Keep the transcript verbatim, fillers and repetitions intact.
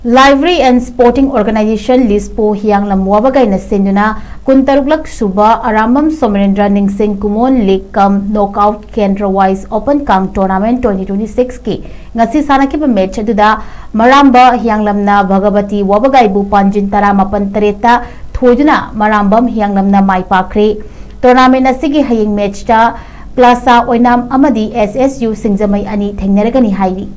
Library and Sporting Organization, ꯂꯤꯁꯄꯣ, ꯍꯤꯌꯥꯡꯂꯝ ꯋꯥꯕꯒꯥꯏꯅ ꯁꯤꯟꯗꯨꯅ ꯀꯨꯟꯇꯔꯨꯛꯂꯛ ꯁꯨꯕ ꯑꯔꯥꯝꯕꯝ ꯁꯣꯃꯔꯦꯟꯗ꯭ꯔ ꯅꯤꯡꯁꯤꯡ ꯀꯨꯃꯣꯟ ꯂꯤꯒ ꯀꯝ ꯅꯣꯛꯑꯥꯎꯠ ꯀꯦꯟꯗ꯭ꯔ ꯋꯥꯏꯁ ꯑꯣꯄꯟ ꯀꯥꯡ ꯇꯣꯔꯅꯥꯃꯦꯟ ꯇ꯭ꯋꯦꯟꯇꯤ ꯇ꯭ꯋꯦꯟꯇꯤ ꯁꯤꯛꯁꯀꯤ ꯉꯁꯤ ꯁꯥꯟꯅꯈꯤꯕ ꯃꯦꯠꯆ ꯑꯗꯨꯗ ꯃꯔꯥꯝꯕ ꯍꯤꯌꯥꯡꯂꯝꯅ ꯚꯒꯕꯇꯤ ꯋꯥꯕꯒꯥꯏꯕꯨ ꯄꯥꯟꯖꯤꯟ ꯇꯔꯥꯃꯥꯄꯟ ꯇꯔꯦꯠꯇ ꯊꯣꯏꯗꯨꯅ ꯃꯔꯥꯝꯕꯝ ꯍꯤꯌꯥꯡꯂꯝꯅ ꯃꯥꯏ ꯄꯥꯛꯈ꯭ꯔꯦ꯫ ꯇꯣꯔꯅꯥꯃꯦꯟ ꯑꯁꯤꯒꯤ ꯍꯌꯦꯡ ꯃꯦꯠꯆꯇ ꯀ꯭ꯂꯥꯁꯥ ꯑꯣꯏꯅꯥꯝ ꯑꯃꯗꯤ ꯑꯦꯁ ꯑꯦꯁ ꯌꯨ ꯁꯤꯡꯖꯃꯩ ꯑꯅꯤ ꯊꯦꯡꯅꯔꯒꯅꯤ ꯍꯥꯏꯔꯤ꯫